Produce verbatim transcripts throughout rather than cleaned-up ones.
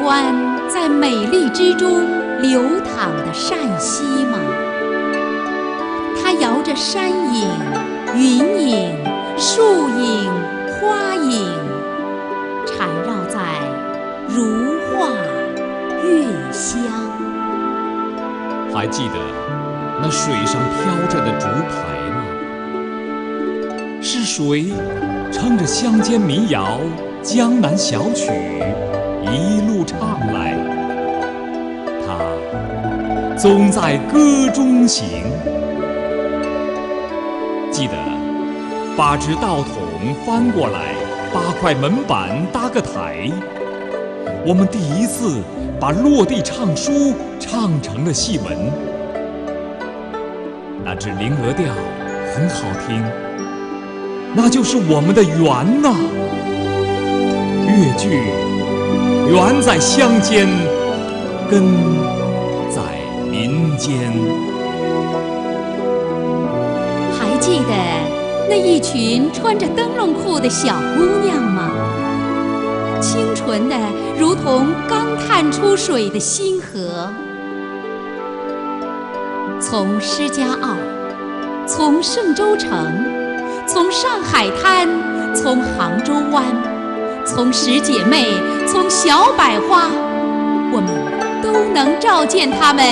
欢在美丽之中流淌的善溪吗？它摇着山影、云影、树影、花影，缠绕在如画月香。还记得那水上飘着的竹排吗？是谁唱着乡间民谣、江南小曲一路唱来？它总在歌中行。记得把只道筒翻过来，八块门板搭个台。我们第一次把落地唱书唱成了戏文。那支灵鹅调很好听，那就是我们的缘呐。越剧缘在乡间，根在民间。还记得那一群穿着灯笼裤的小姑娘吗？清纯的如同刚探出水的星河。从施家坳，从嵊州城，从上海滩，从杭州湾，从十姐妹，从小百花，我们都能照见她们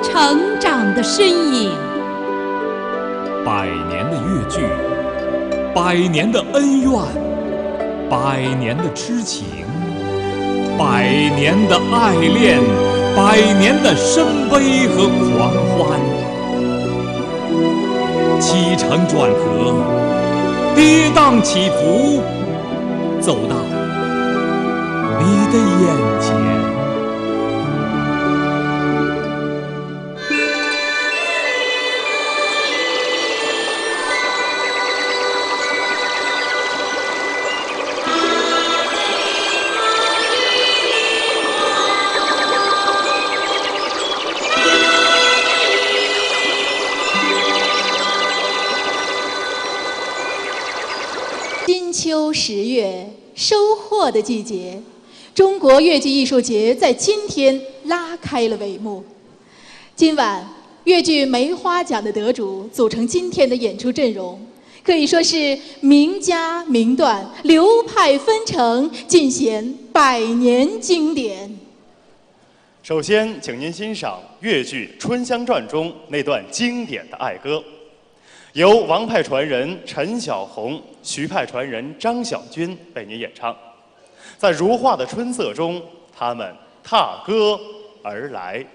成长的身影。百年的越剧，百年的恩怨，百年的痴情，百年的爱恋，百年的深悲和狂欢。起承转合，跌宕起伏，走到你的眼前。金秋十月，收获的季节，中国越剧艺术节在今天拉开了帷幕。今晚，越剧梅花奖的得主组成今天的演出阵容，可以说是名家名段，流派纷呈，尽显百年经典。首先，请您欣赏越剧《春香传》中那段经典的爱歌，由王派传人陈晓红、徐派传人张晓君为您演唱。在如画的春色中，他们踏歌而来。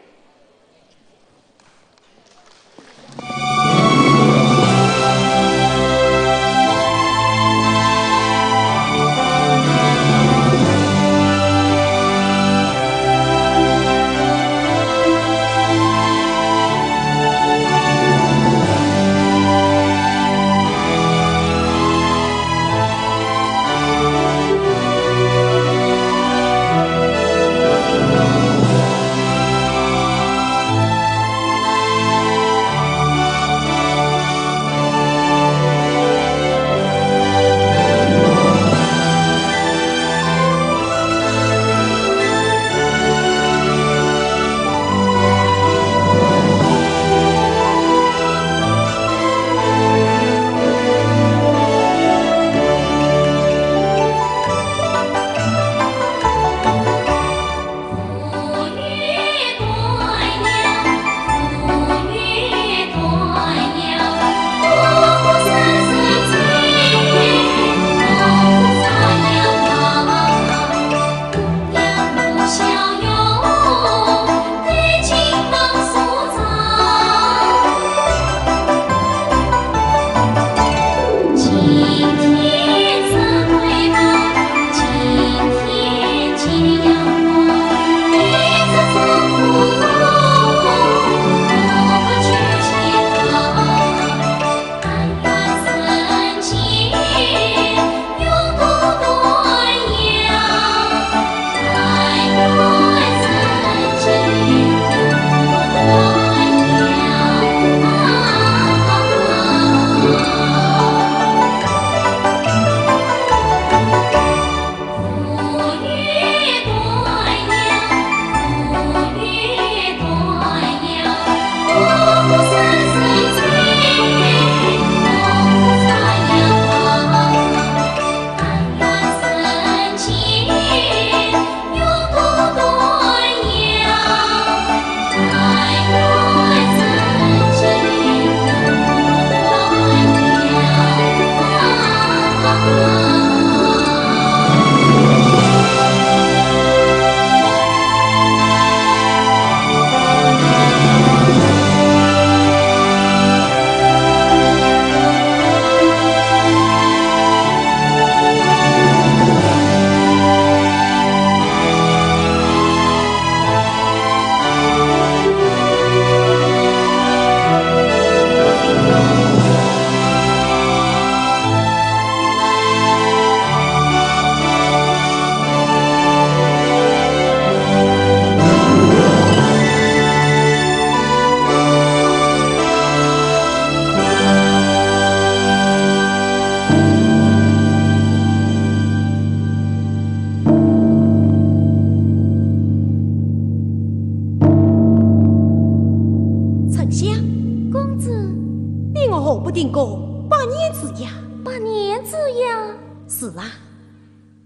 说不定个八年之痒。八年之痒？是啊，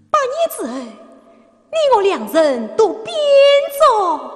八年之后，你我两人都变作。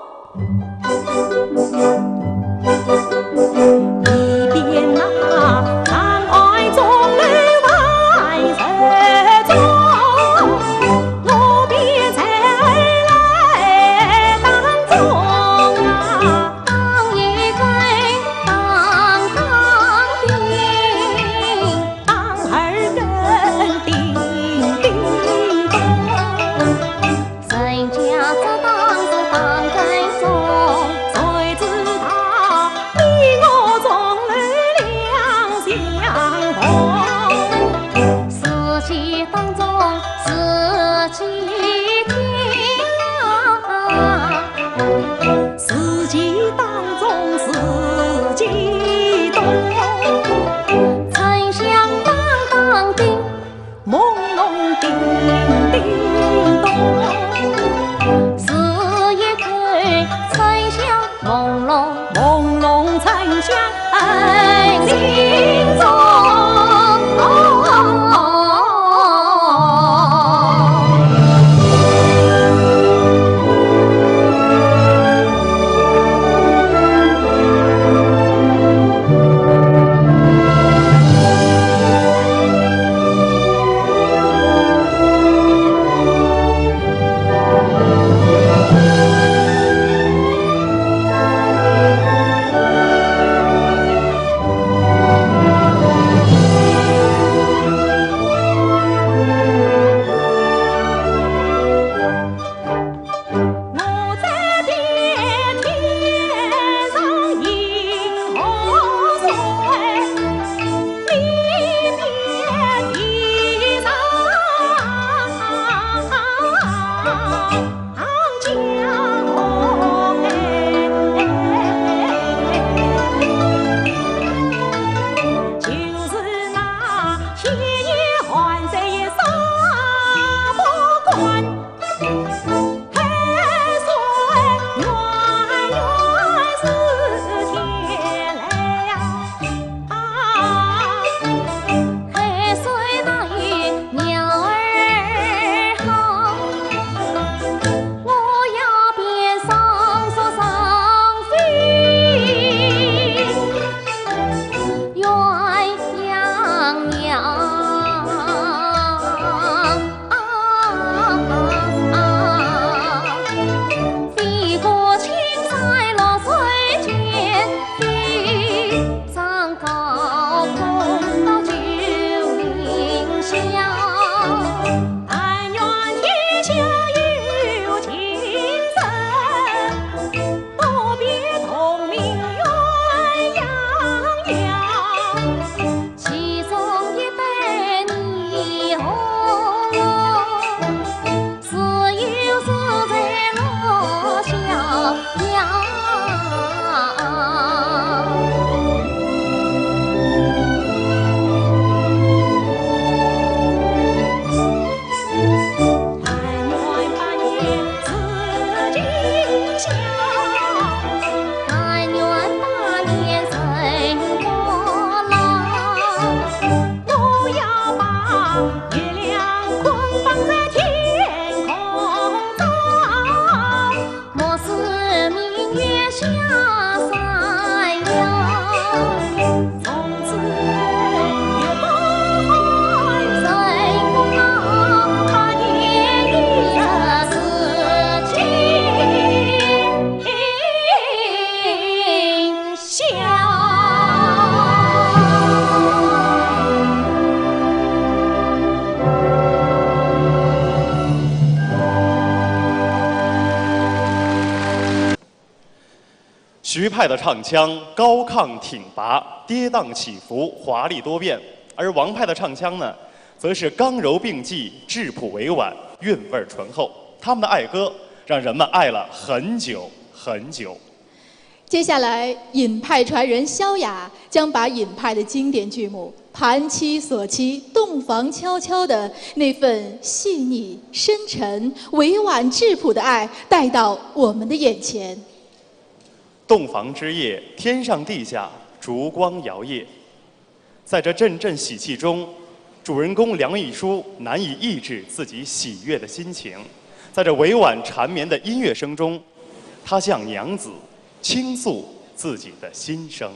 徐派的唱腔高亢挺拔，跌宕起伏，华丽多变；而王派的唱腔呢，则是刚柔并济，质朴委婉，韵味醇厚。他们的爱歌让人们爱了很久很久。接下来，尹派传人萧雅将把尹派的经典剧目《盘妻锁妻》《洞房悄悄》的那份细腻、深沉、委婉、质朴的爱带到我们的眼前。洞房之夜，天上地下烛光摇曳。在这阵阵喜气中，主人公梁亦舒难以抑制自己喜悦的心情。在这委婉缠绵的音乐声中，他向娘子倾诉自己的心声。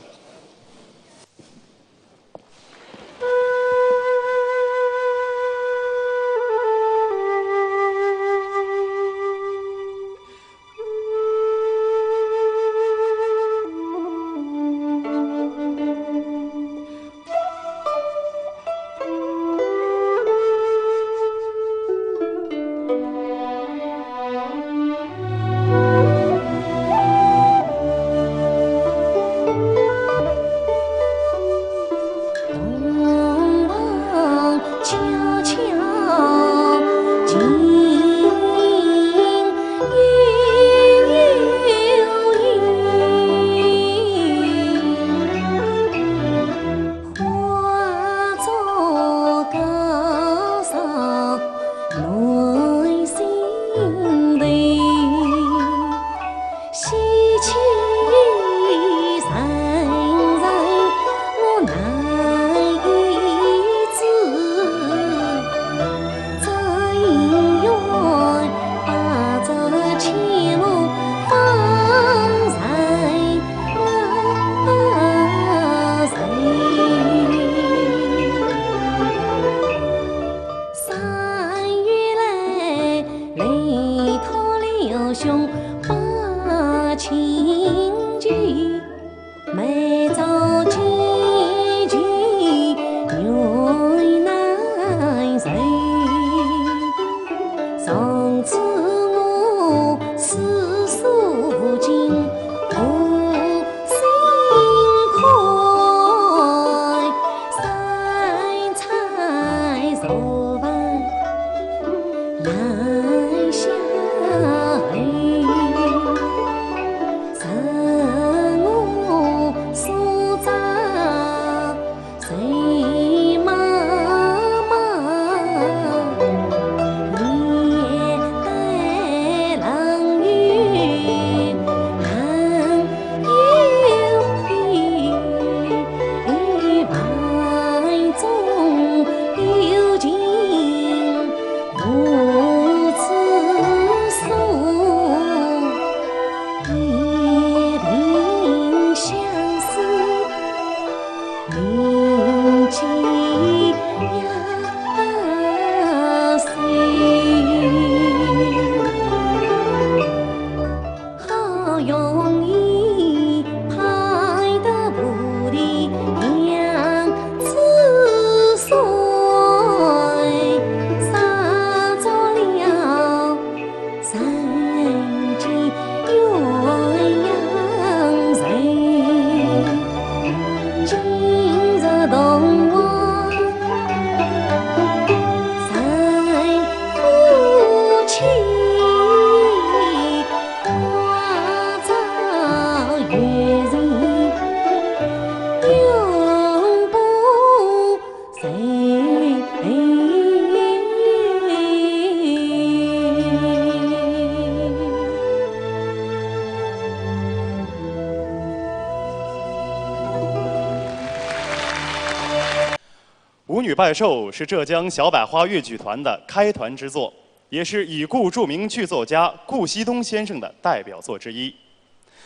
《舞女拜寿》是浙江小百花越剧团的开团之作，也是已故著名剧作家顾惜东先生的代表作之一。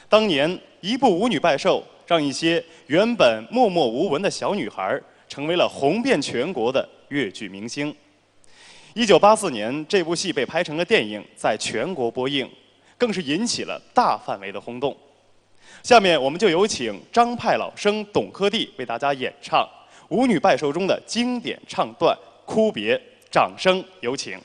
当年，一部《舞女拜寿》让一些原本默默无闻的小女孩成为了红遍全国的越剧明星。一九八四年，这部戏被拍成了电影，在全国播映，更是引起了大范围的轰动。下面我们就有请张派老生、董克娣为大家演唱《舞女拜寿》中的经典唱段《哭别》，掌声有请。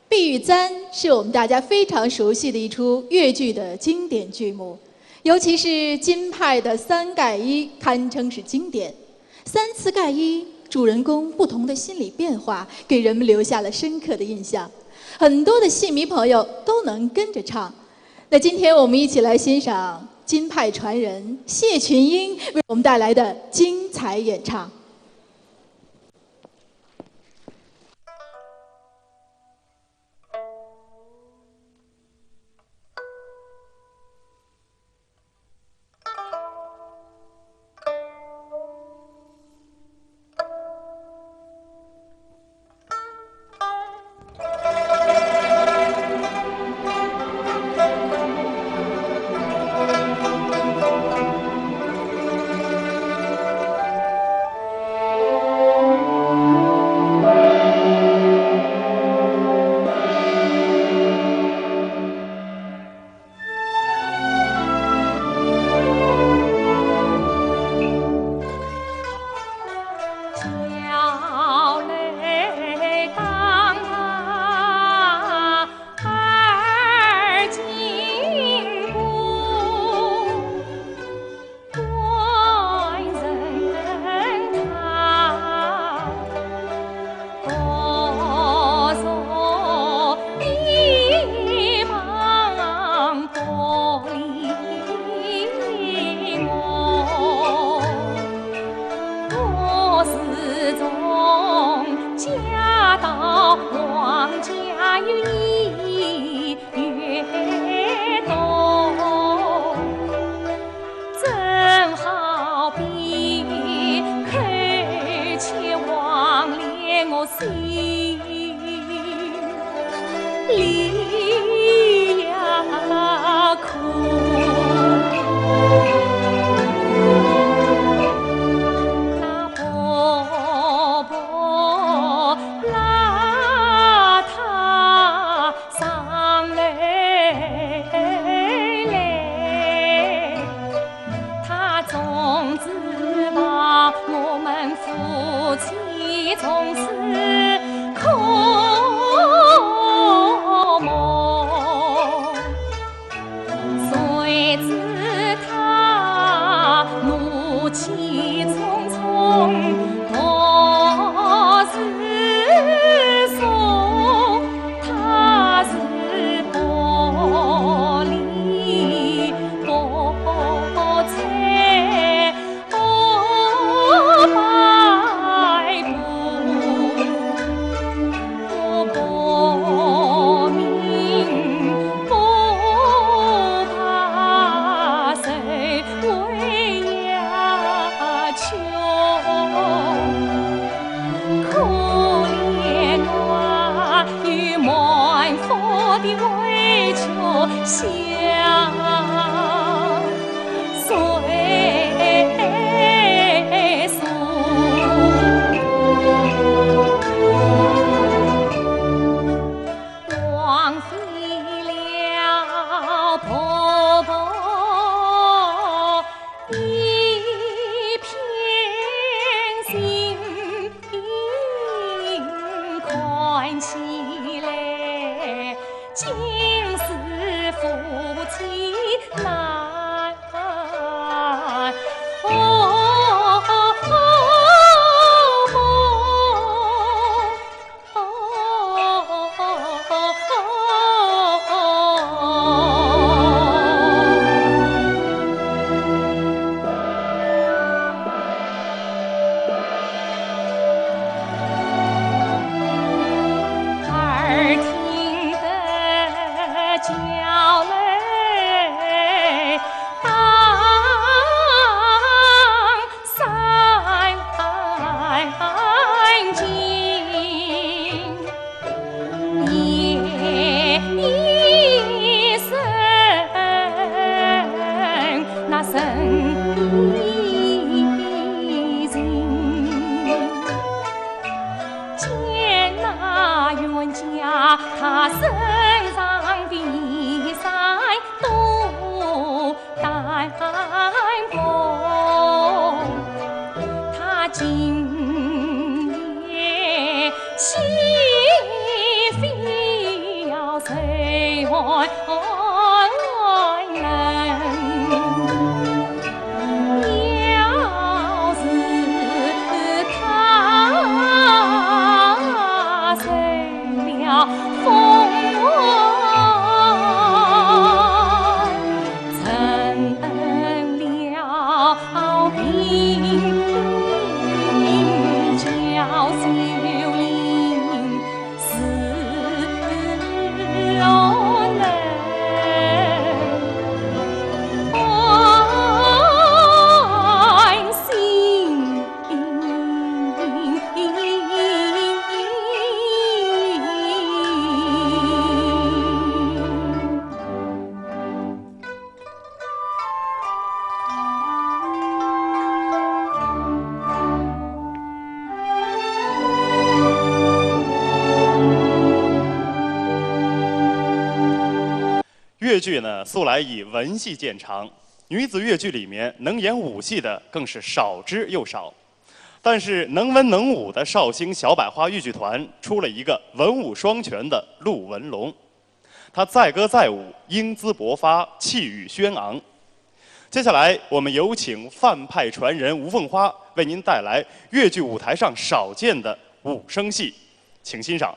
《碧玉簪》是我们大家非常熟悉的一出越剧的经典剧目，尤其是金派的三盖一，堪称是经典。三次盖一，主人公不同的心理变化，给人们留下了深刻的印象。很多的戏迷朋友都能跟着唱。那今天我们一起来欣赏金派传人谢群英为我们带来的精彩演唱。里呀苦。那婆婆拉她上楼来，她总是把我们夫妻从此可梦。 谁知她怒气冲冲，不是说她是不理不睬， 哦，摆布，哦，不明不白，谁为呀求？可怜我有满腹的委屈想。 谁诉？枉费了婆婆一片心。 看起来，竟是夫妻难。哦，哦，哦，哦。 耳听得叫泪当三斤，夜一声那声一声。 见那冤家，他身上的衣衫都单薄，他今夜岂非要受寒冷？ 要是他受了风寒，成了病，叫秀英是何能安心？ 越剧呢，素来以文戏见长，女子越剧里面能演武戏的更是少之又少。但是能文能武的绍兴小百花越剧团出了一个文武双全的陆文龙，他载歌载舞，英姿勃发，气宇轩昂。接下来，我们有请范派传人吴凤花为您带来越剧舞台上少见的武生戏，请欣赏。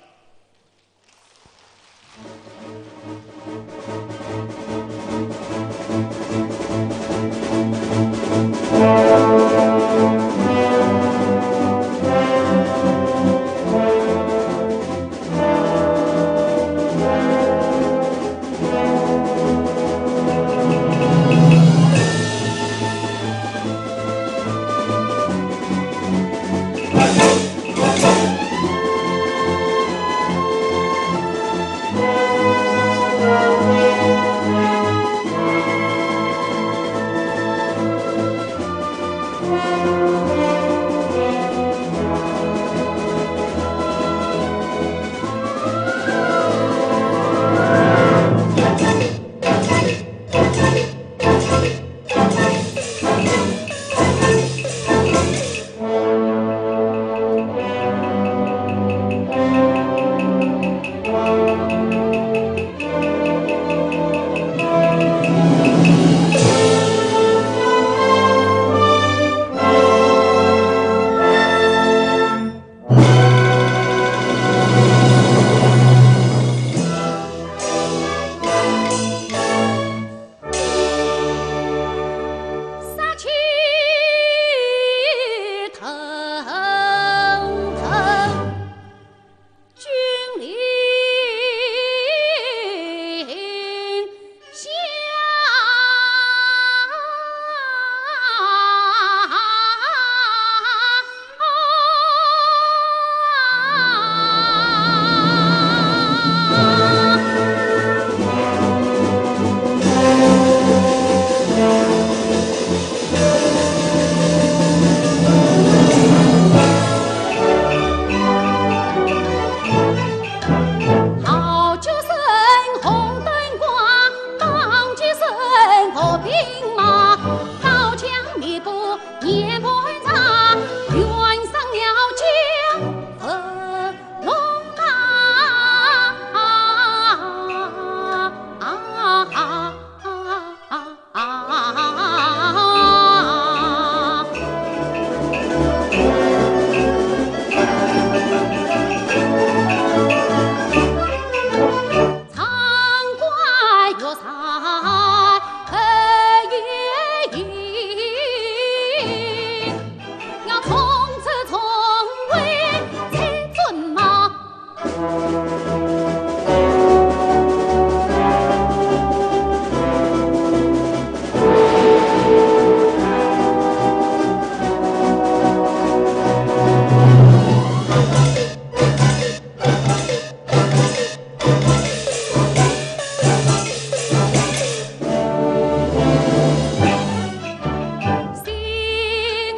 心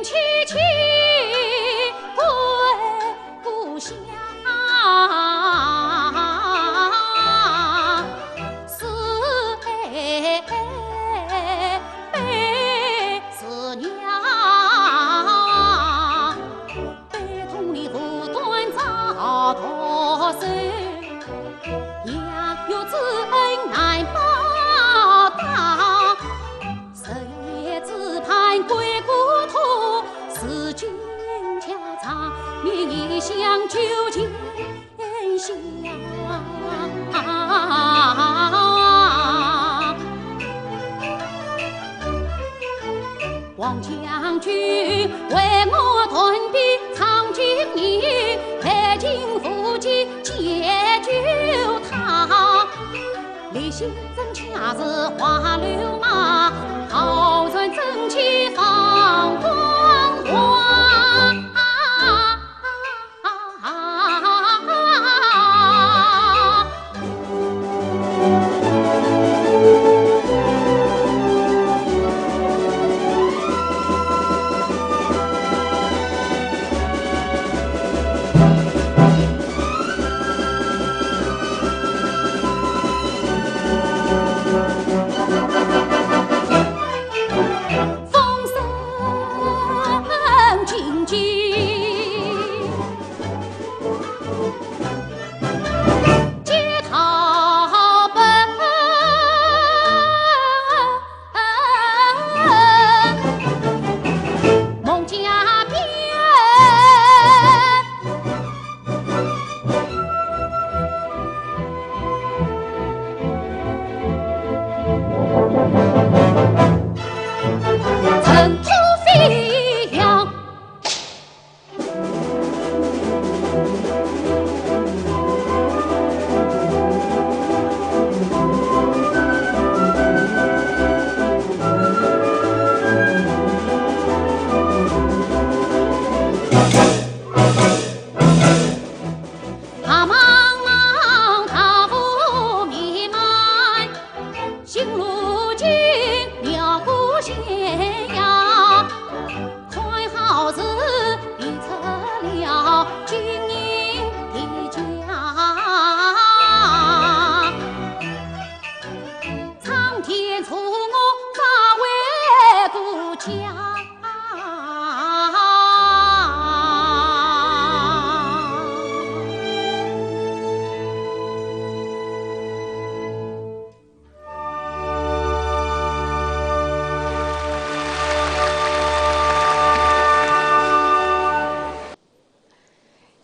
戚戚归故乡，思爱悲思娘。悲痛的负担早托收，养育之恩难报答。日夜只盼归故土，如今家常，你一想就见笑。 王将军为我断臂藏金印，陪请父亲解救他。李先生恰是花流马，好人争气放光华。 风声紧紧，街头奔，孟家兵。 尘土飞扬。 白茫茫大雾弥漫，行路经苗姑县衙，看好是逼出了金印的家。苍天助我早回故乡。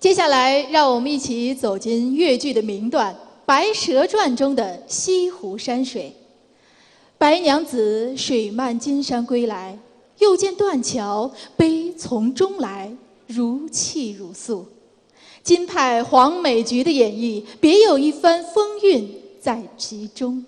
接下来，让我们一起走进越剧的名段《白蛇传》中的西湖山水。白娘子水漫金山归来，又见断桥悲从中来，如泣如诉。 金派黄美菊的演绎，别有一番风韵在其中。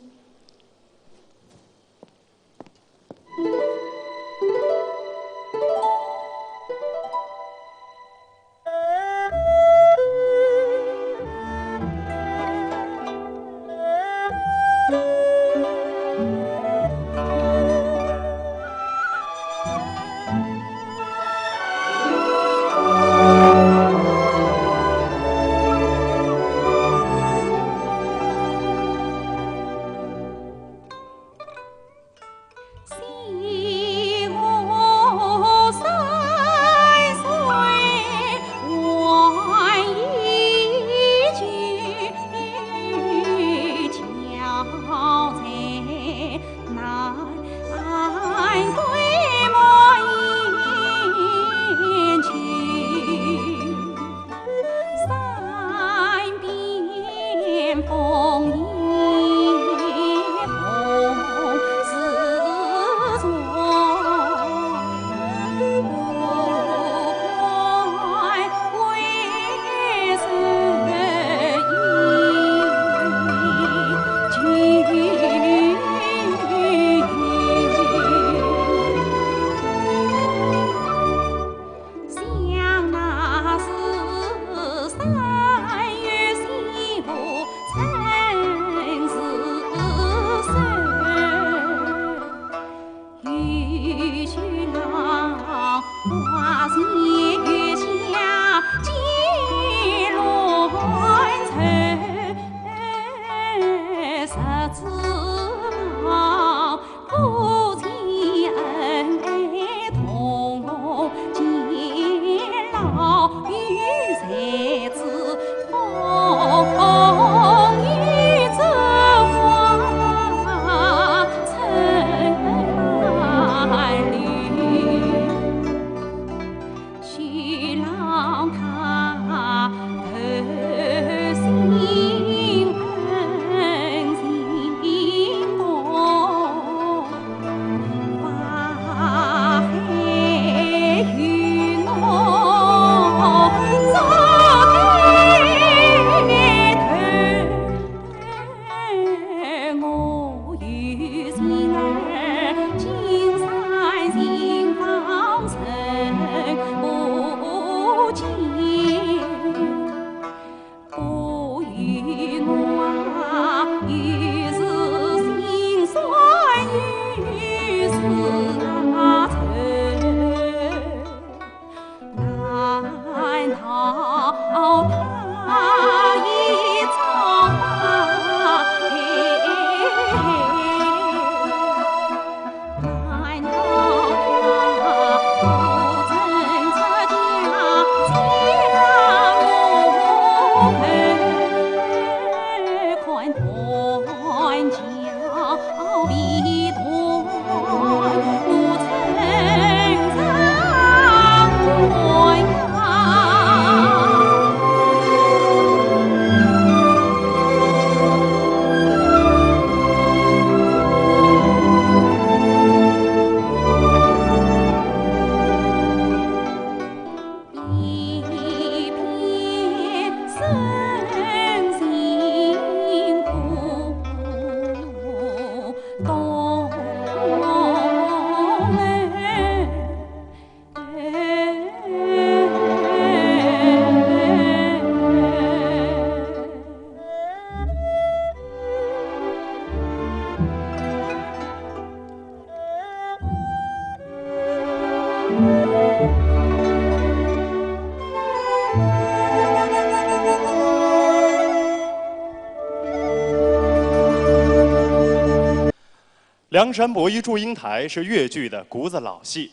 梁山伯与祝英台是越剧的古早老戏，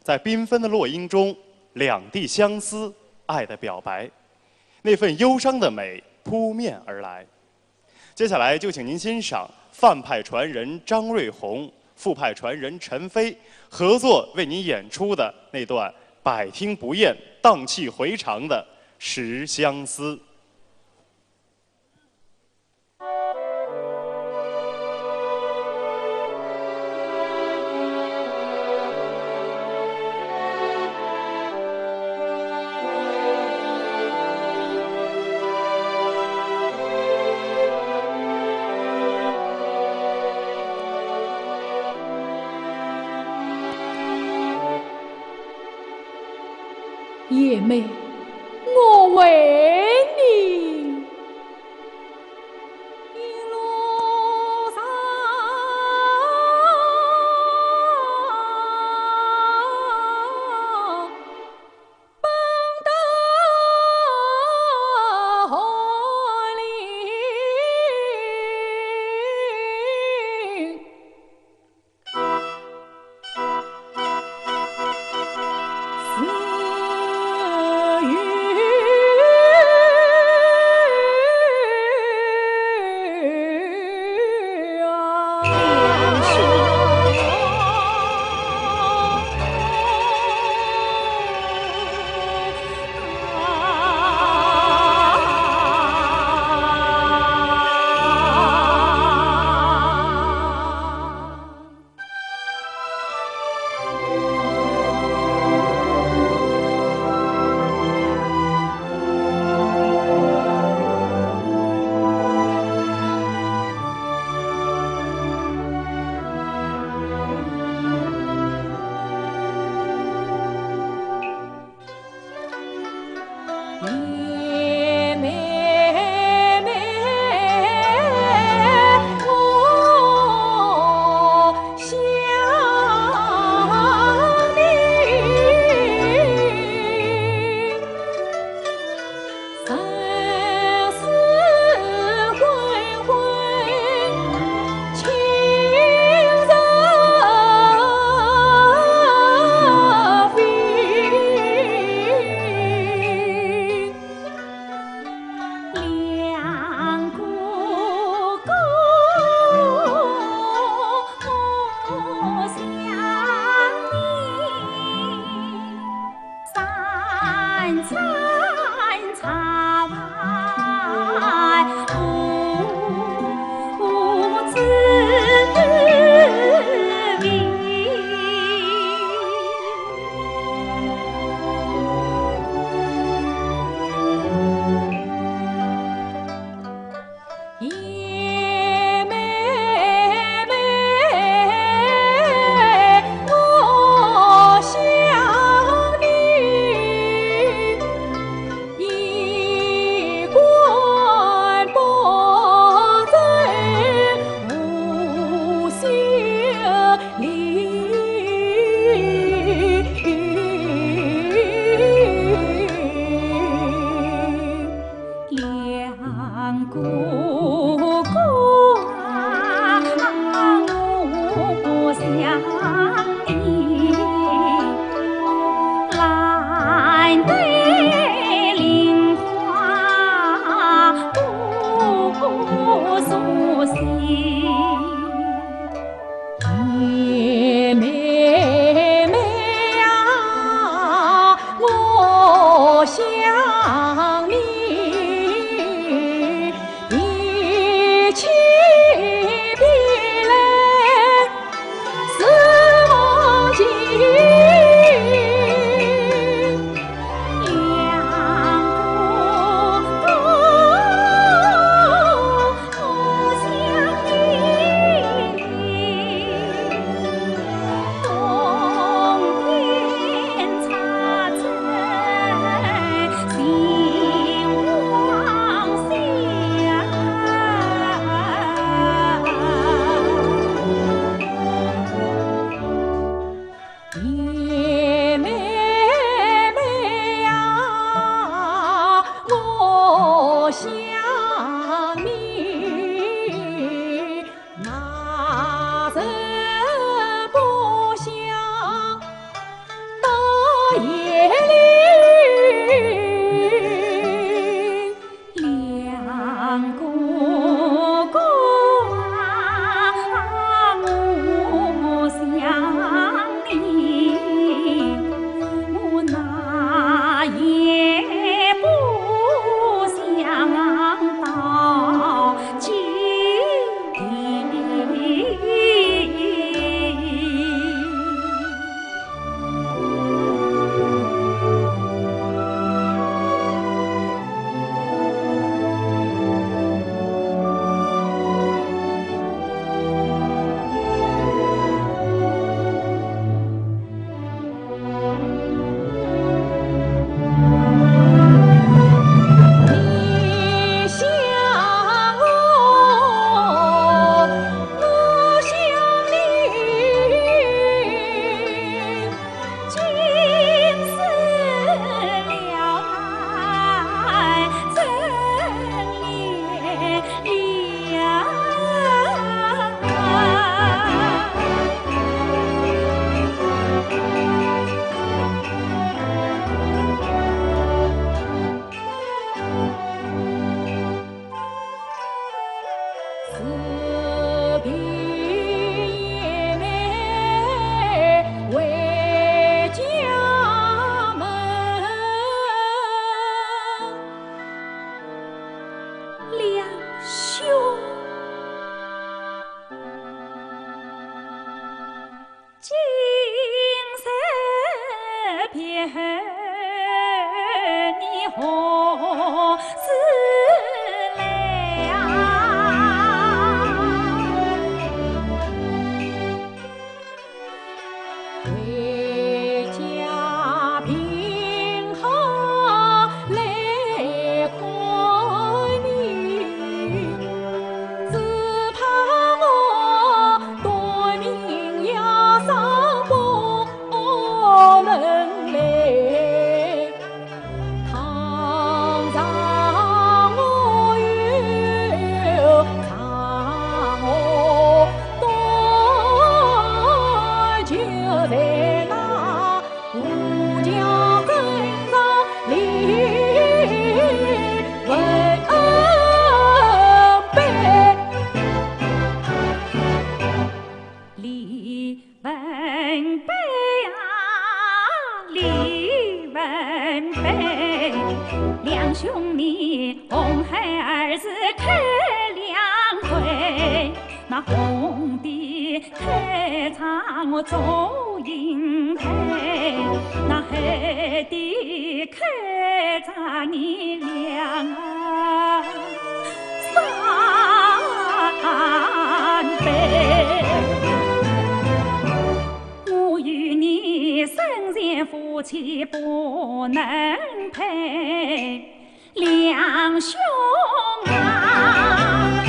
在缤纷的落英中，两地相思，爱的表白，那份忧伤的美扑面而来。接下来就请您欣赏范派传人张瑞红、傅派传人陈飞合作为您演出的那段百听不厌、荡气回肠的《十相思》。两兄，今日别你何时来？ 回家病好来看你，只怕我短命也上不能来。倘若我有长我短，就在那 吴家镇上李文碑。李文碑啊，李文碑，两兄你红孩儿是开两回，那红的 开着我祝英台，那黑的开着你两三杯。我与你生前夫妻不能配， 两兄啊，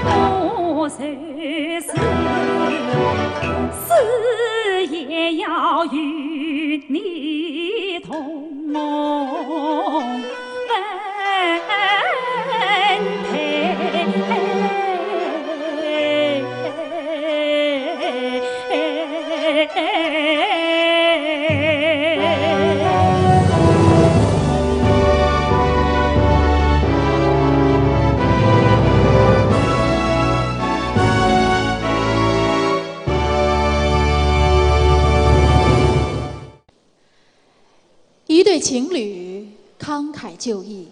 我就是死也要与你同分配。 一对情侣慷慨就义，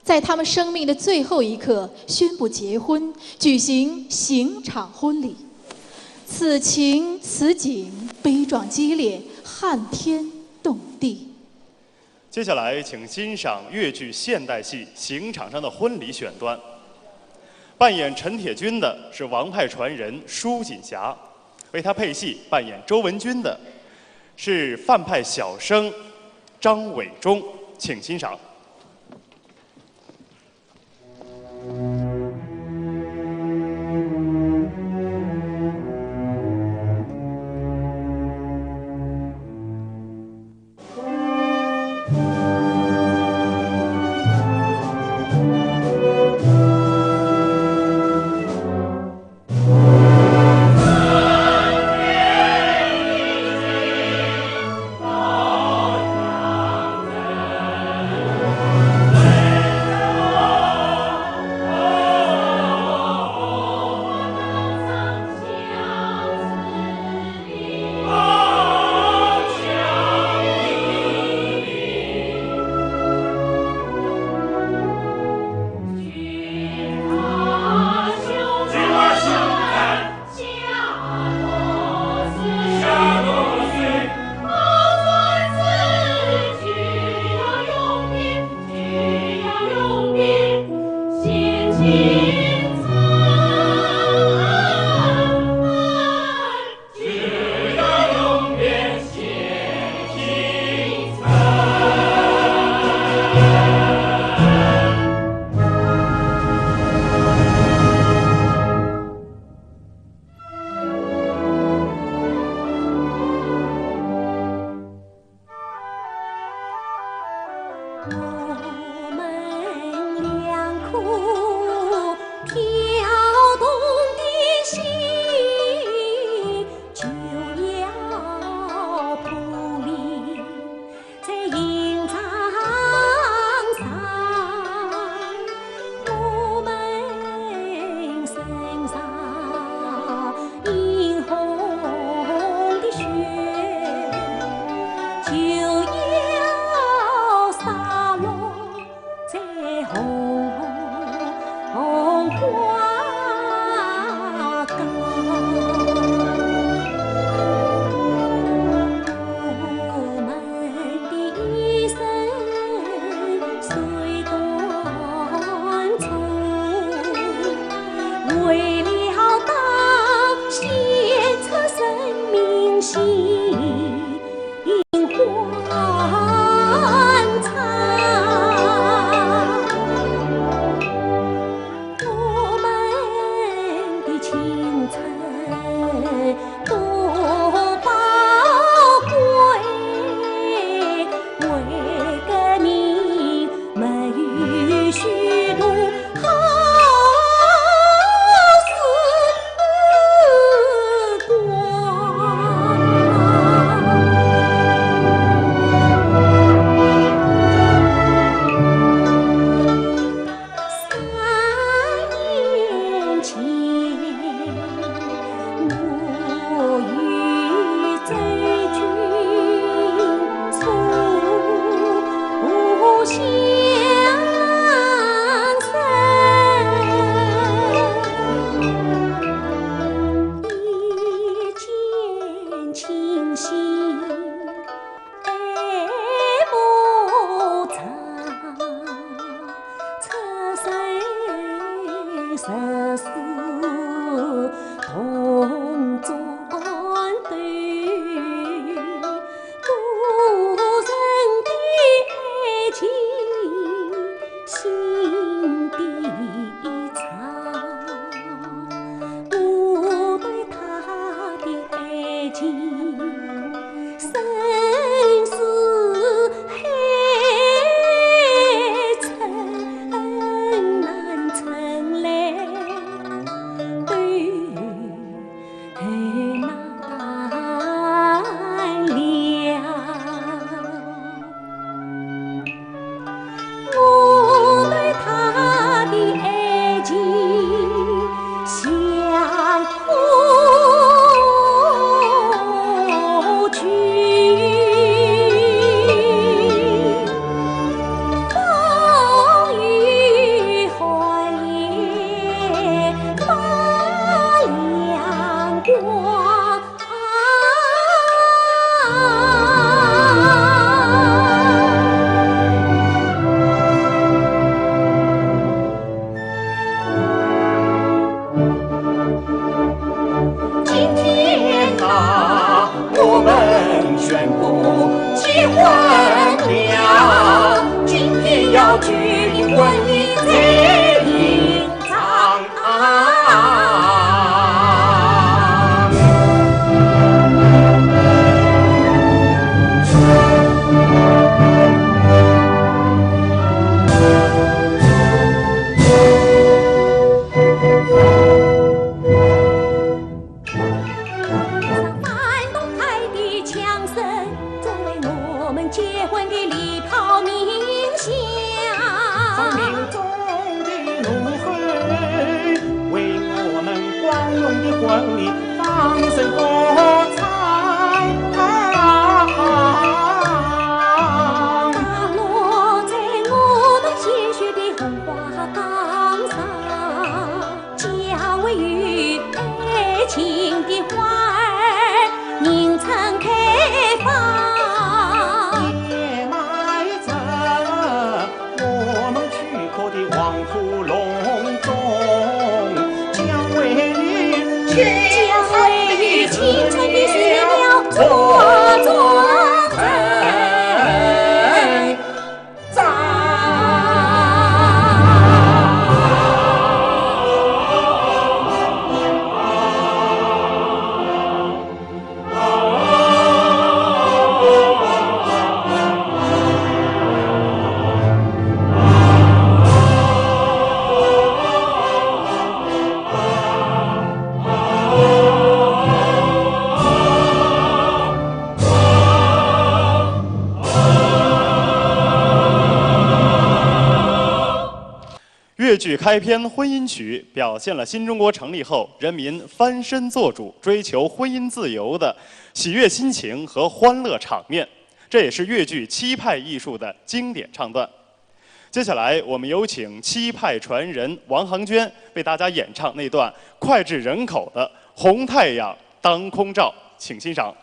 在他们生命的最后一刻宣布结婚，举行刑场婚礼。此情此景，悲壮激烈，撼天动地。接下来，请欣赏越剧现代戏《刑场上的婚礼》选段。扮演陈铁军的是王派传人舒锦霞，为他配戏扮演周文君的 是范派小生张伟忠，请欣赏。花高。我们的一生虽短促，为了当先出生命喜欢唱。我们的青春多宝贵，为革命没有虚度好时光。三年前，我与周君初相识，一见倾心。 爱慕长，出身十四铜砖头，个人的爱情心底藏。我对她的爱情 生死海深，难称来对难了。 我对她的爱情像火炬，风雨寒夜发亮光。 今天啊，我们宣布结婚了，今天要举行婚礼才定场。 上翻动海的枪声，作为我们结婚的礼炮鸣响。生命中的怒吼，为我们光荣的婚礼放声歌唱。打落在我们鲜血的红花岗上。 将会有爱情的花儿迎春开放。掩埋在我们躯壳的黄土隆中，将会有青春的青春的树苗茁壮成。 越剧开篇婚姻曲表现了新中国成立后人民翻身做主、追求婚姻自由的喜悦心情和欢乐场面，这也是越剧徽派艺术的经典唱段。接下来，我们有请七派传人王航娟为大家演唱那段脍炙人口的《红太阳当空照》，请欣赏。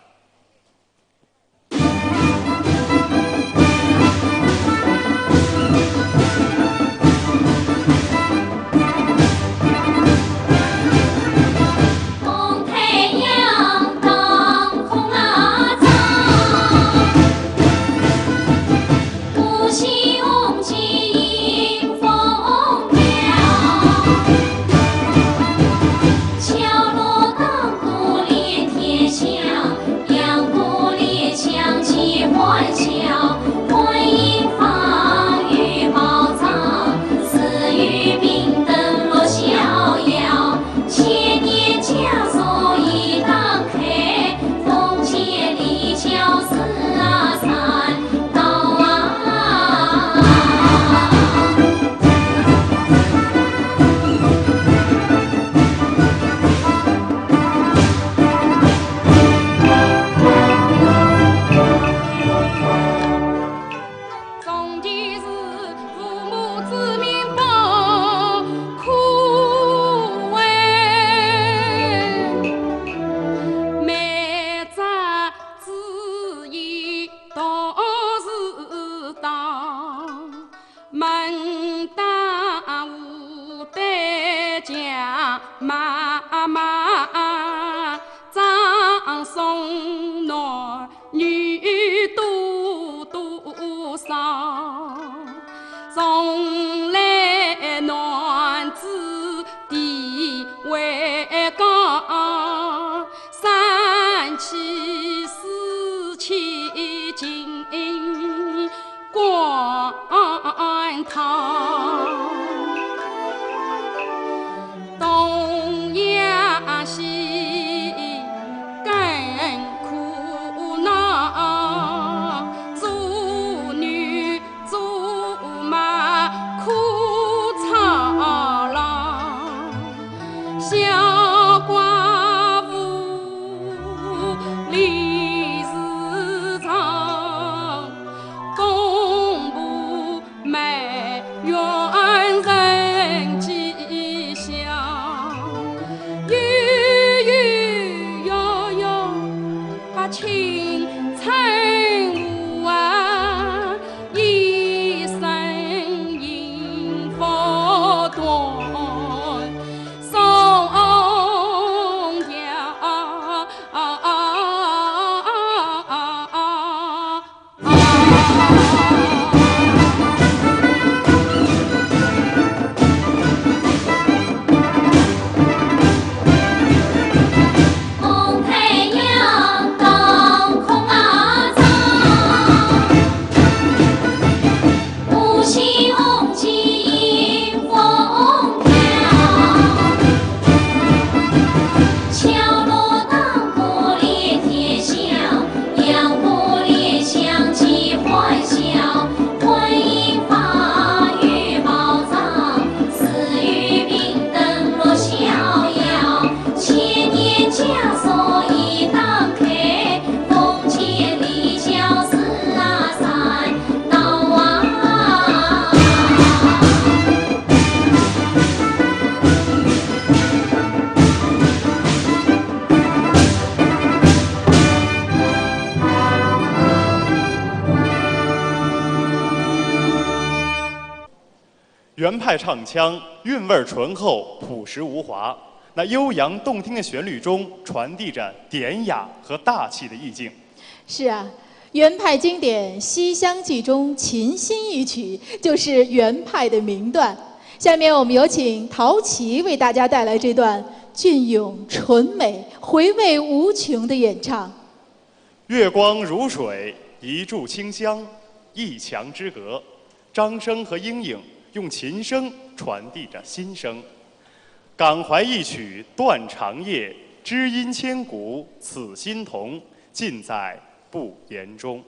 原派唱腔韵味醇厚，朴实无华。那悠扬动听的旋律中，传递着典雅和大气的意境。是啊，原派经典《西厢记》中琴心一曲，就是原派的名段。下面我们有请陶琪为大家带来这段隽永醇美、回味无穷的演唱。月光如水，一炷清香，一墙之隔。张生和莺莺用琴声传递着心声。感怀一曲断肠夜，知音千古此心同，尽在不言中。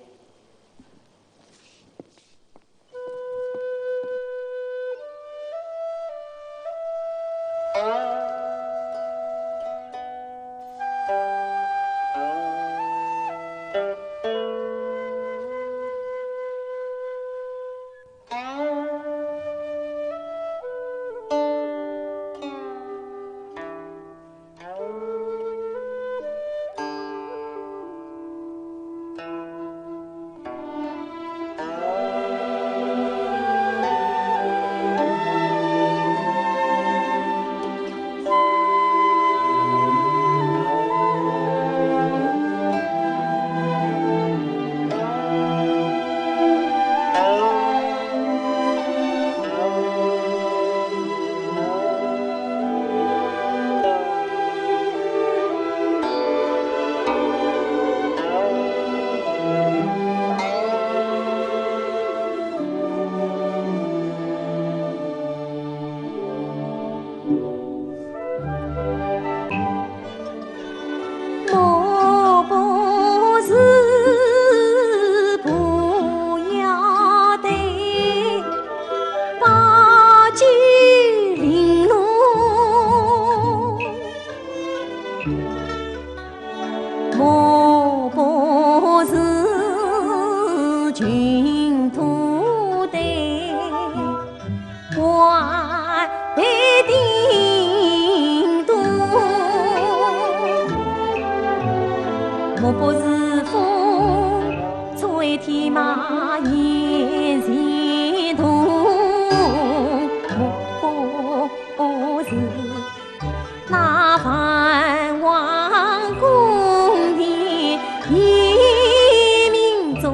那繁华宫殿夜明中。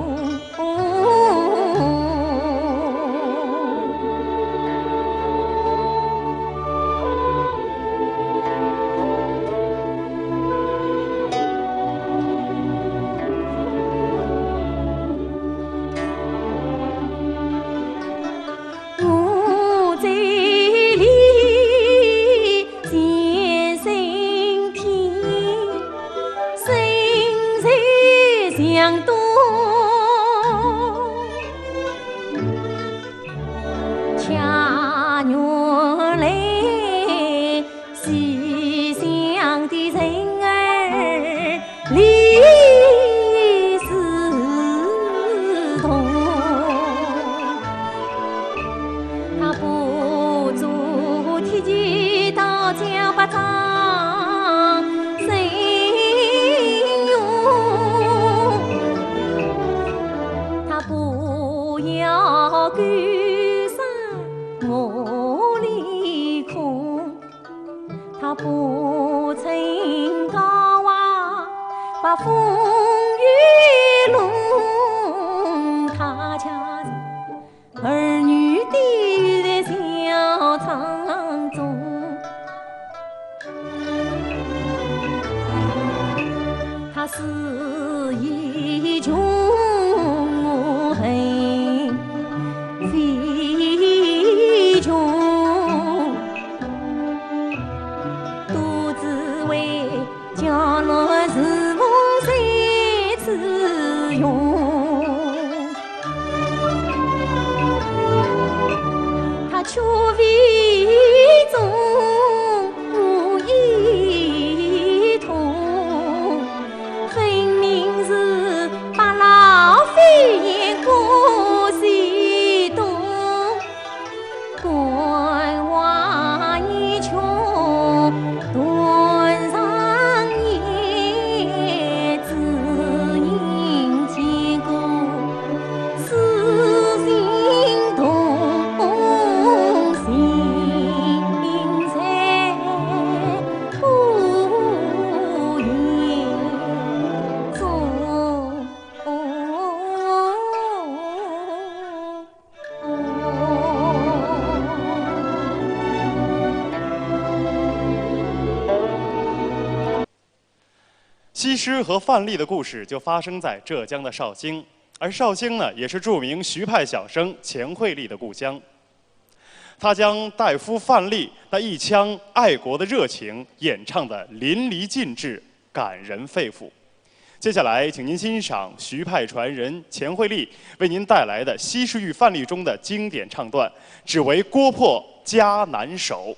我在里见神天，身在墙东，恰原来 西厢的人儿李嗣同。他不做铁骑刀枪，不掌神勇，他不要勾山我立空。 他不乘高华，把风雨弄，他家是儿女的在校场中。他是以穷恨非穷， 独自为家乐事奉谁自用。他却非忠义同，分明是把老飞燕过西东。 关外一穷断肠言，只因见过诗心动心在不言中。 西施和范蠡的故事就发生在浙江的绍兴，而绍兴呢，也是著名徐派小生钱惠丽的故乡。她将大夫范蠡那一腔爱国的热情演唱得淋漓尽致，感人肺腑。接下来，请您欣赏徐派传人钱惠丽为您带来的《西施遇范蠡》中的经典唱段《只为国破家难守》。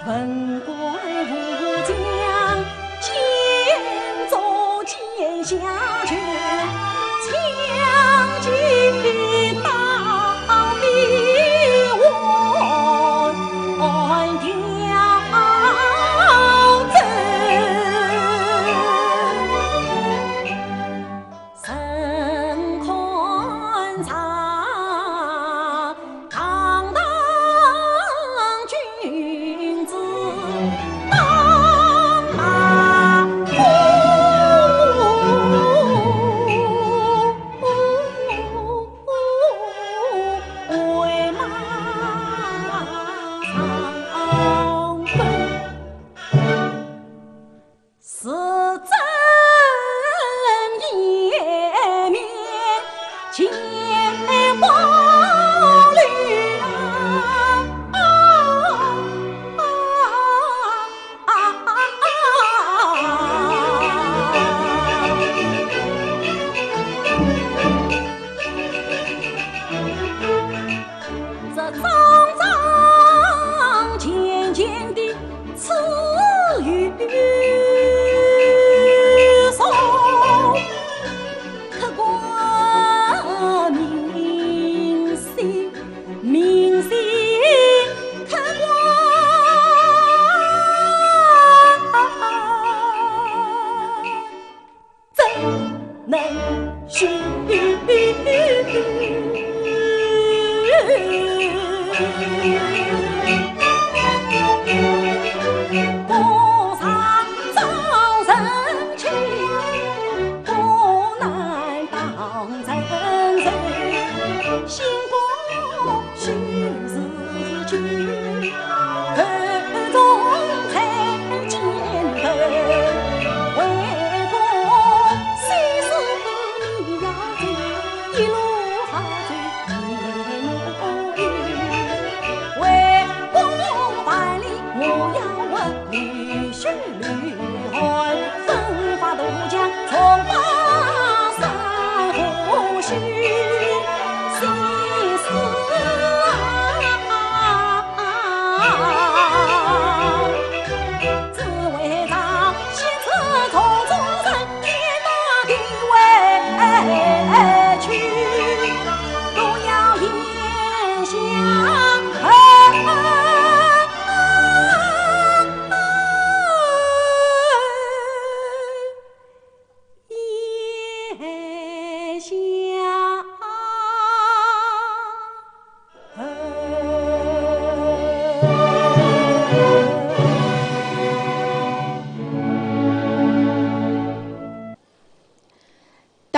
文官武将，剑走剑下去，抢进刀立万条走。 身宽长，堂堂君子当马虎，为马上奔。 是真颜面，千百里啊！这桩桩件件的 此与所，刻骨铭心，铭心刻骨。怎能休？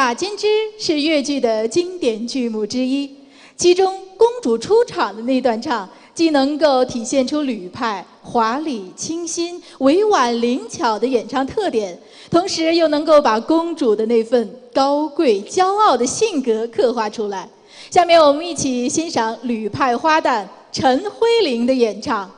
《打金枝》是越剧的经典剧目之一，其中公主出场的那段唱，既能够体现出吕派华丽清新、委婉灵巧的演唱特点，同时又能够把公主的那份高贵、骄傲的性格刻画出来。下面我们一起欣赏吕派花旦陈辉玲的演唱。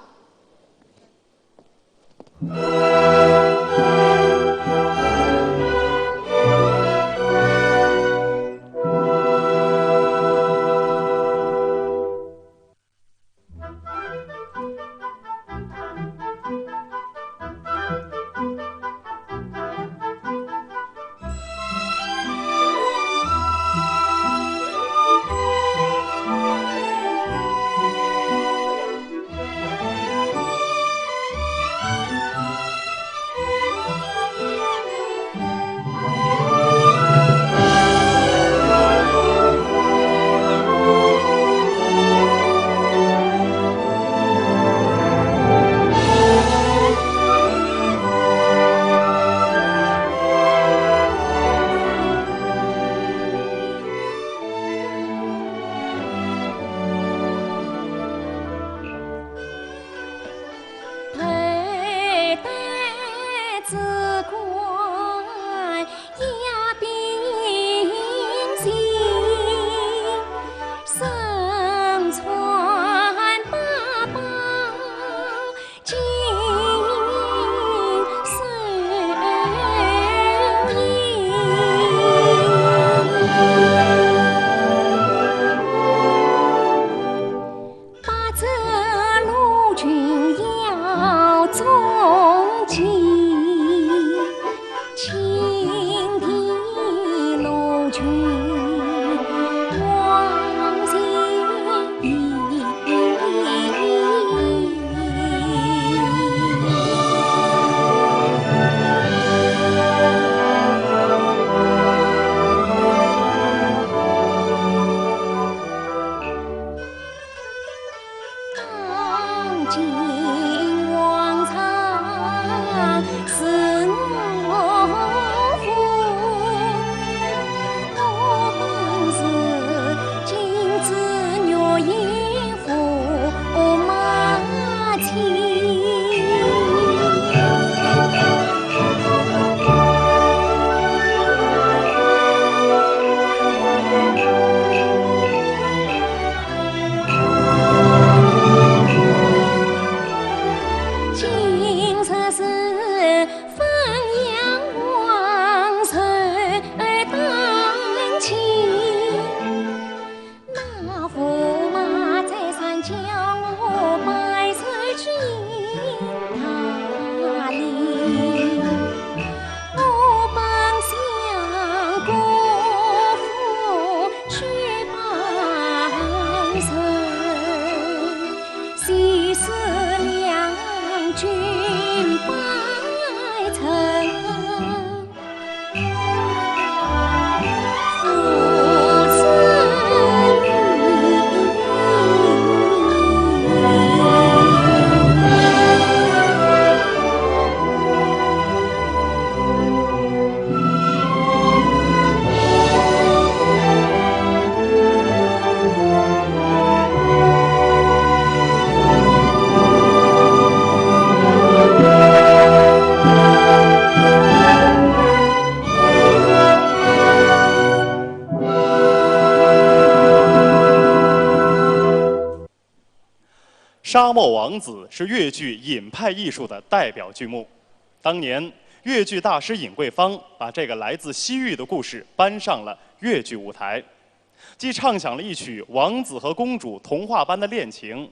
《沙漠王子》是越剧尹派艺术的代表剧目。当年，越剧大师尹桂芳把这个来自西域的故事搬上了越剧舞台，既唱响了一曲王子和公主童话般的恋情，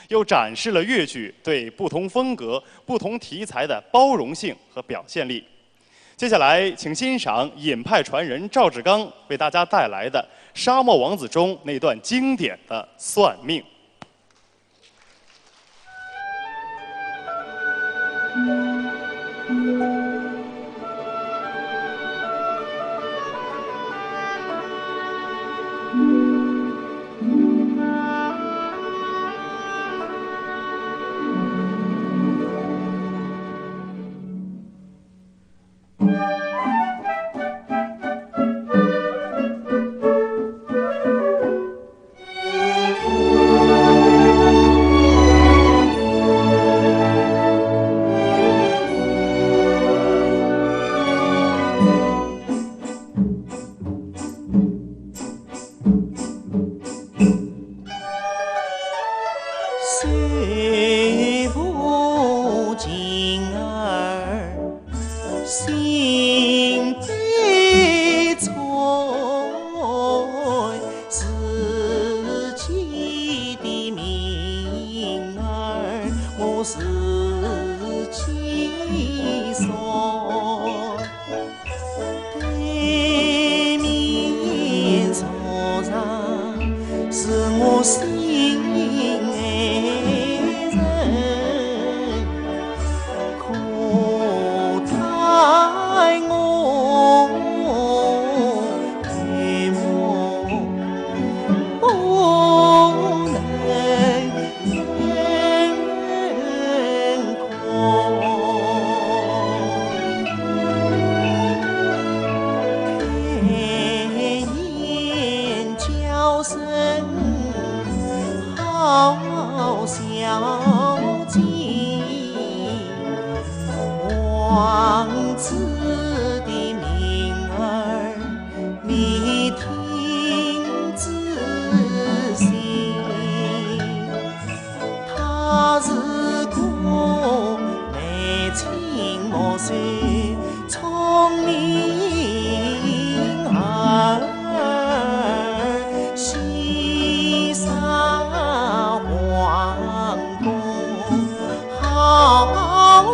又展示了越剧对不同风格、不同题材的包容性和表现力。接下来，请欣赏尹派传人赵志刚为大家带来的《沙漠王子》中那段经典的算命。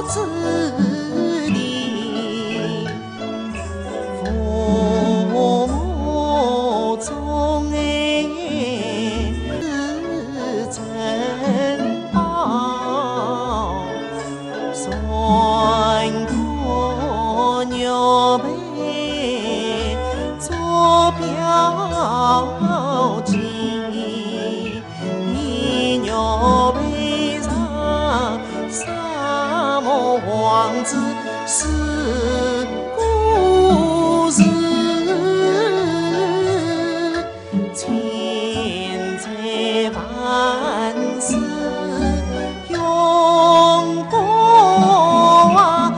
子弟，父母中哎，是珍宝，算个玉佩做表记。 你若配上沙漠王子是故事，千载万世永不忘。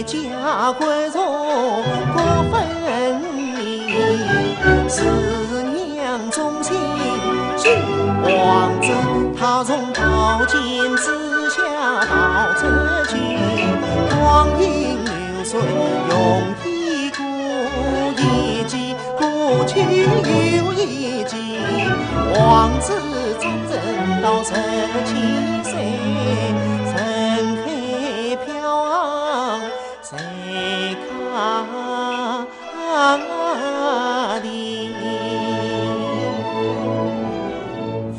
家国荣国分明，是娘忠心救王子，他从宝剑之下逃出去，光阴流水永一过，一记过去又一记，王子战争到十七岁，人海飘。 谁看的？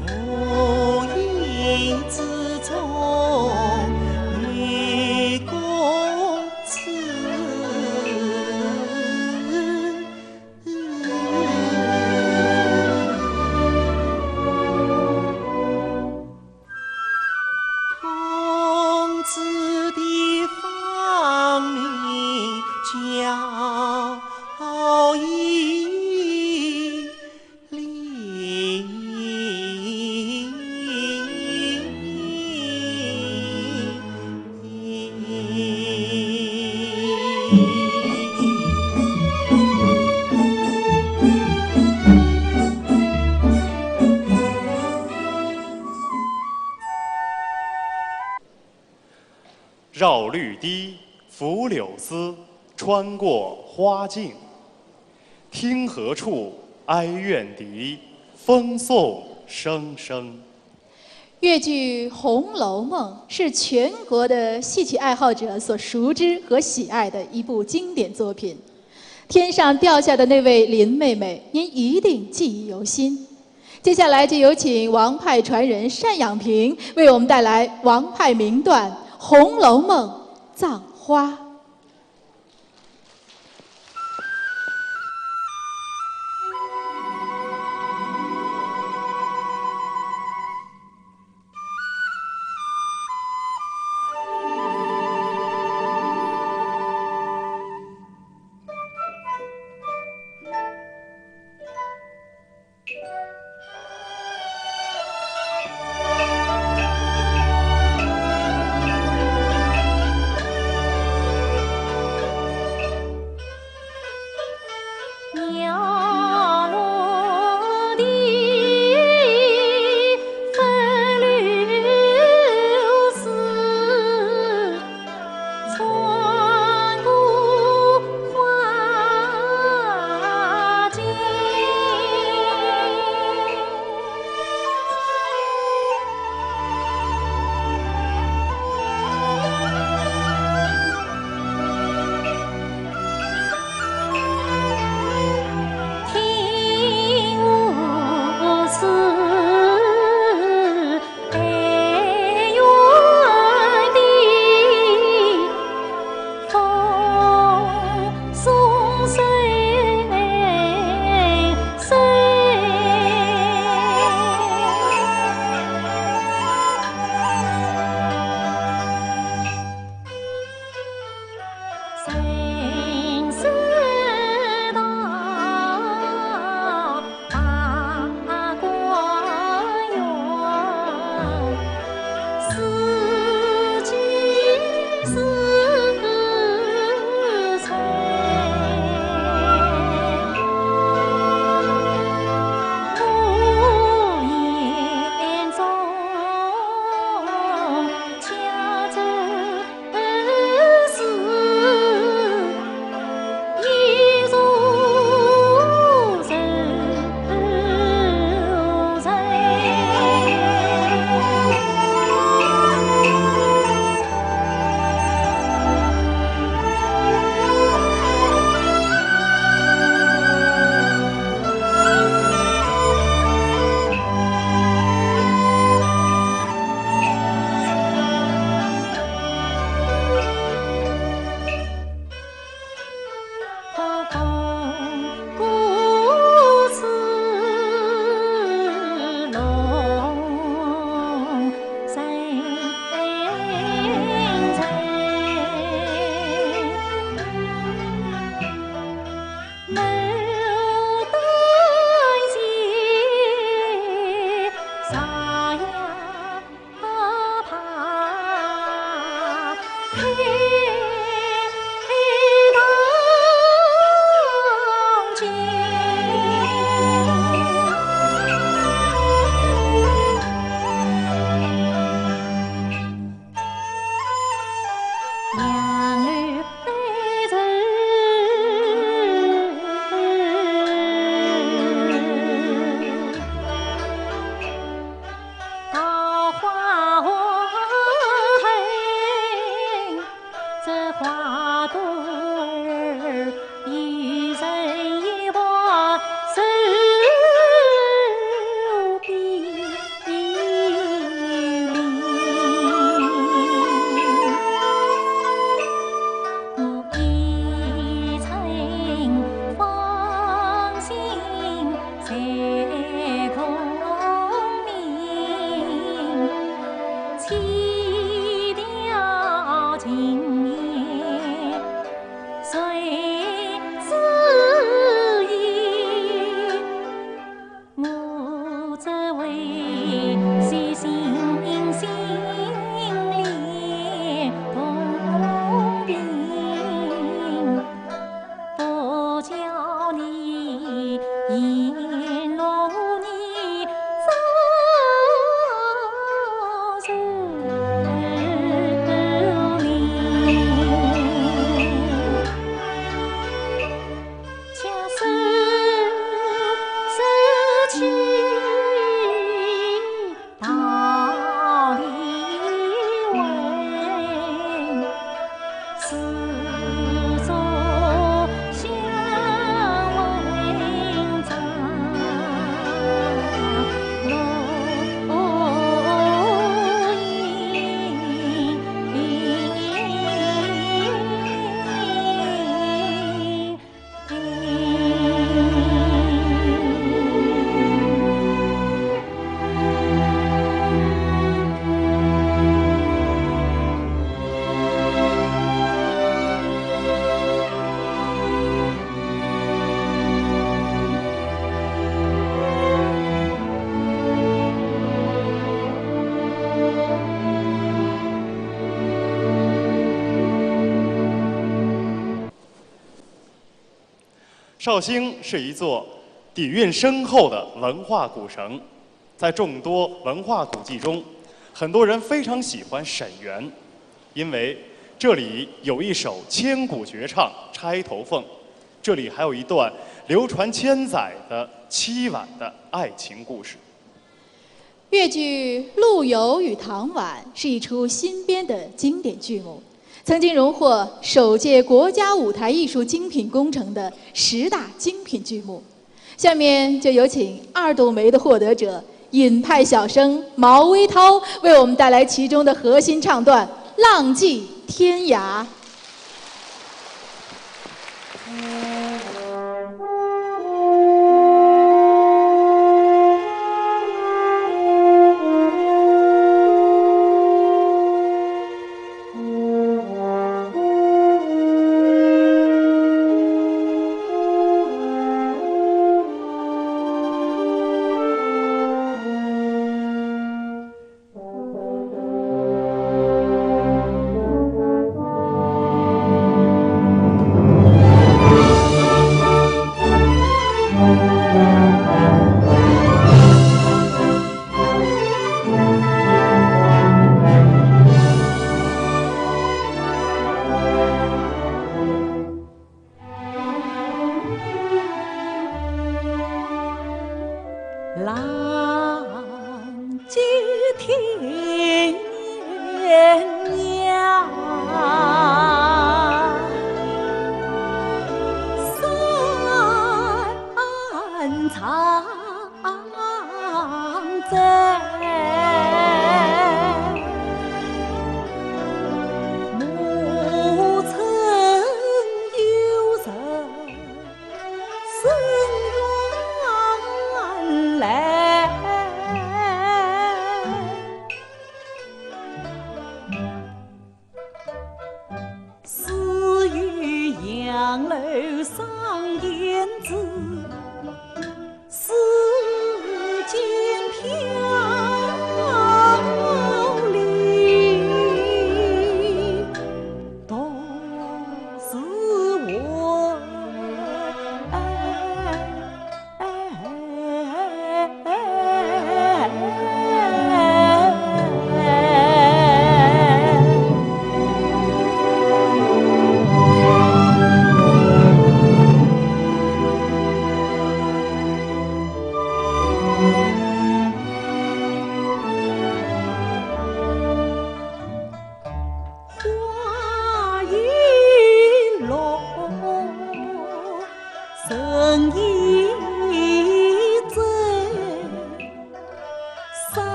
无意之中，女公子。 公子的芳名叫伊丽。 绕绿堤，拂柳丝，穿过花径。听何处，哀怨笛，风送声声。越剧《红楼梦》是全国的戏曲爱好者所熟知和喜爱的一部经典作品。天上掉下的那位林妹妹，您一定记忆犹新。 接下来就有请王派传人单养平为我们带来王派名段《红楼梦·葬花》。在孔明，起调琴言谁知音？我只为细心心连孔明。 不教你沿路你遭受凌。恰似失去 道理问，始终想问着路。绍兴是一座底蕴深厚的文化古城，在众多文化古迹中，很多人非常喜欢沈园，因为这里有一首千古绝唱《钗头凤》，这里还有一段流传千载的凄婉的爱情故事。 越剧《陆游与唐婉》是一出新编的经典剧目，曾经荣获首届国家舞台艺术精品工程的十大精品剧目。下面就有请二度梅的获得者，尹派小生毛微涛为我们带来其中的核心唱段《浪迹天涯》。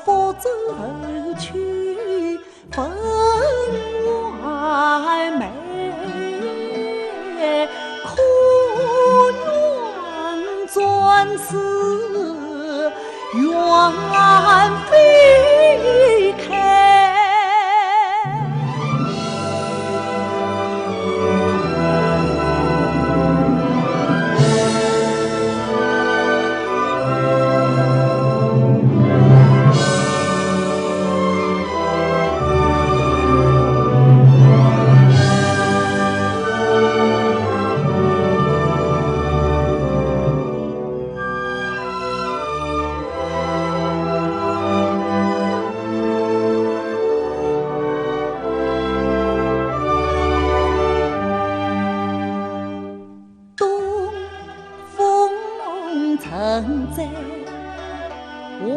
复舟去分外美，可愿转此远飞开。 东风正在望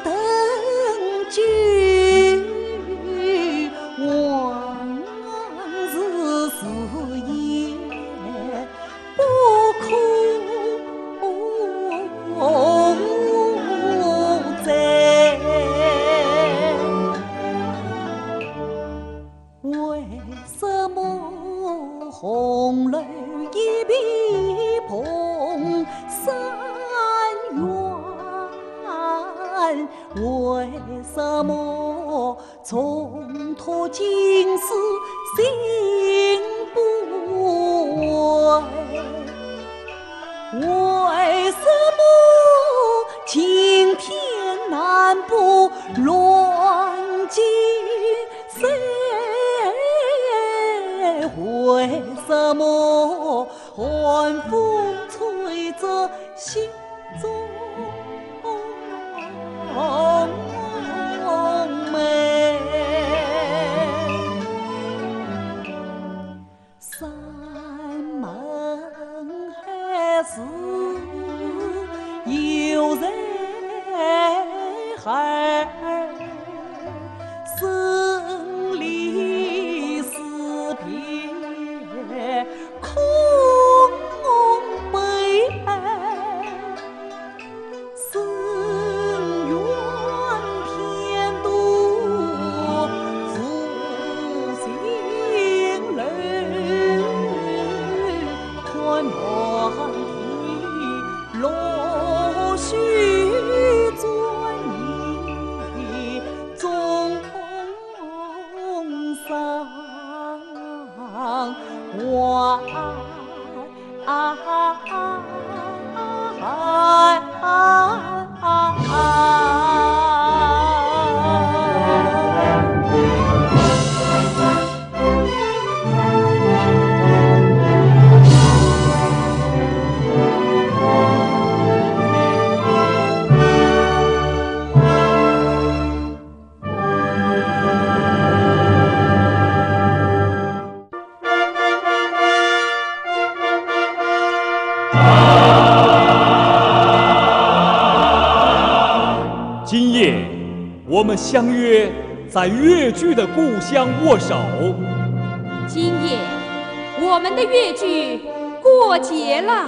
登九，往事是烟 不可再。为什么红楼一片蓬山远？为什么 重托金丝心不安？为什么晴天南北乱尽水？为什么寒风吹着心 中梅。山盟海誓犹在耳，生离死别 空悲哀，深怨天妒，负心累，看满地落雪，转移终 上望。今夜我们相约在越剧的故乡握手。今夜我们的越剧过节了。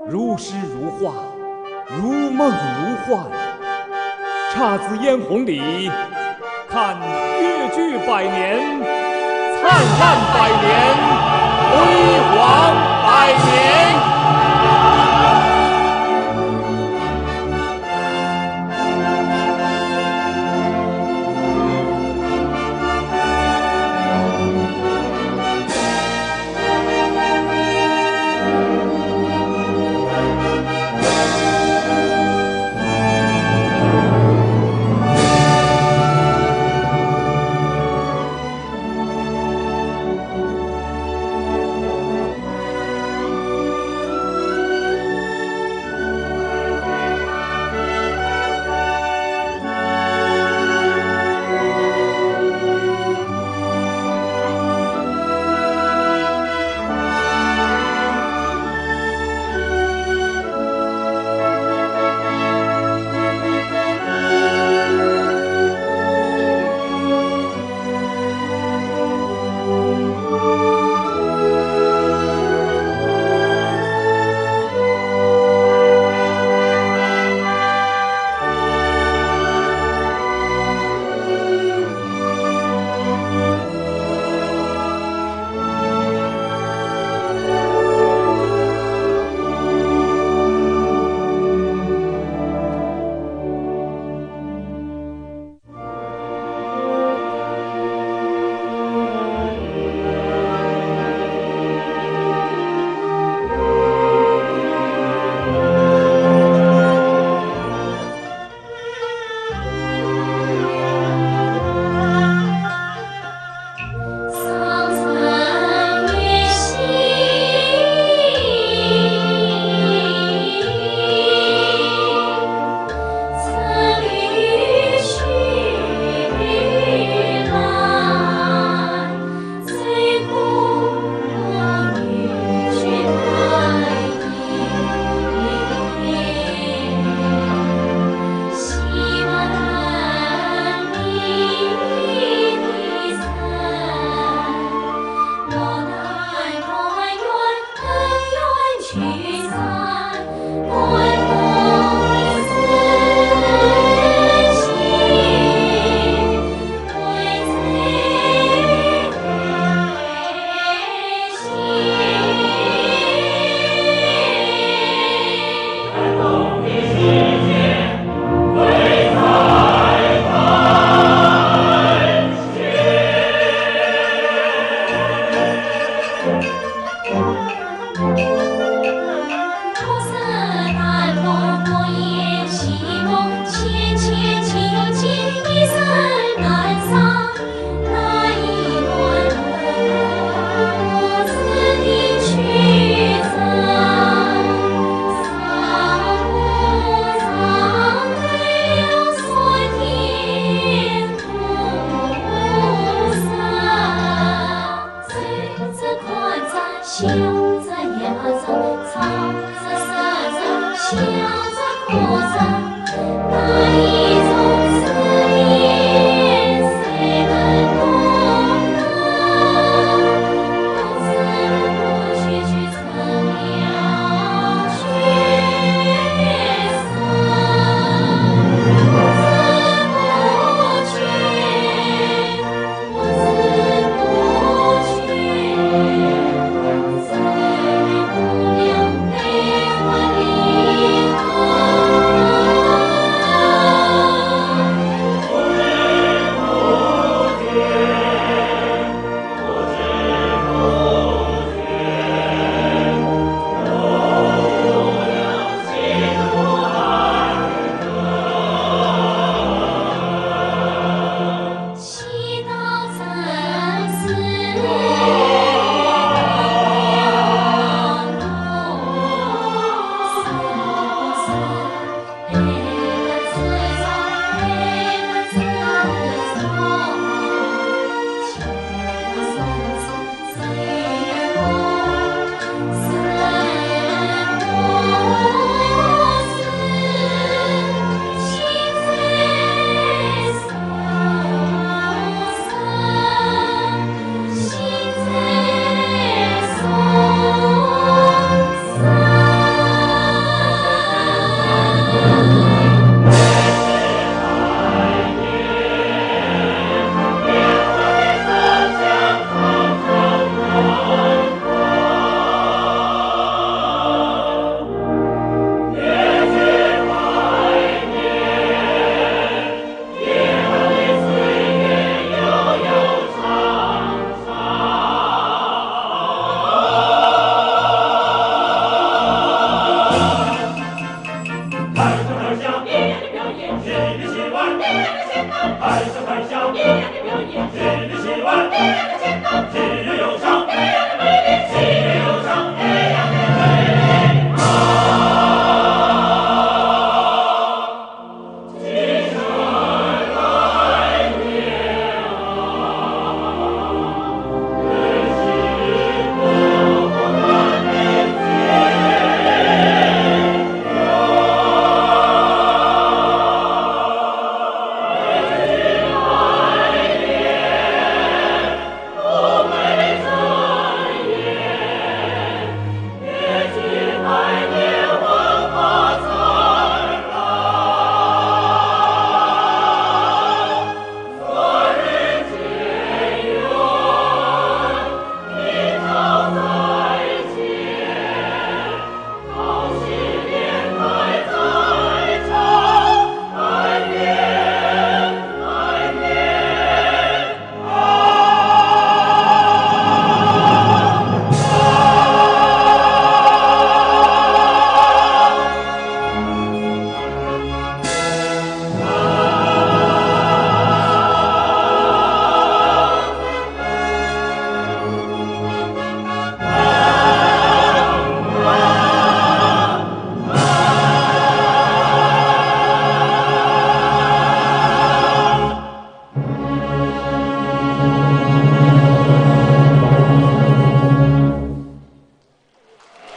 如诗如画，如梦如幻。姹紫嫣红里，看越剧百年，灿烂百年，辉煌百年。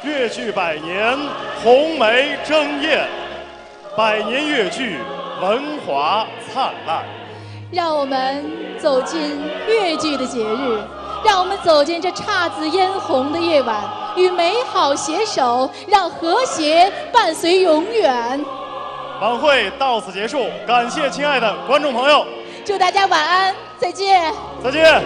越剧百年，红梅争艳，百年越剧，文华灿烂。让我们走进越剧的节日，让我们走进这姹紫嫣红的夜晚，与美好携手，让和谐伴随永远。晚会到此结束，感谢亲爱的观众朋友。祝大家晚安，再见。再见。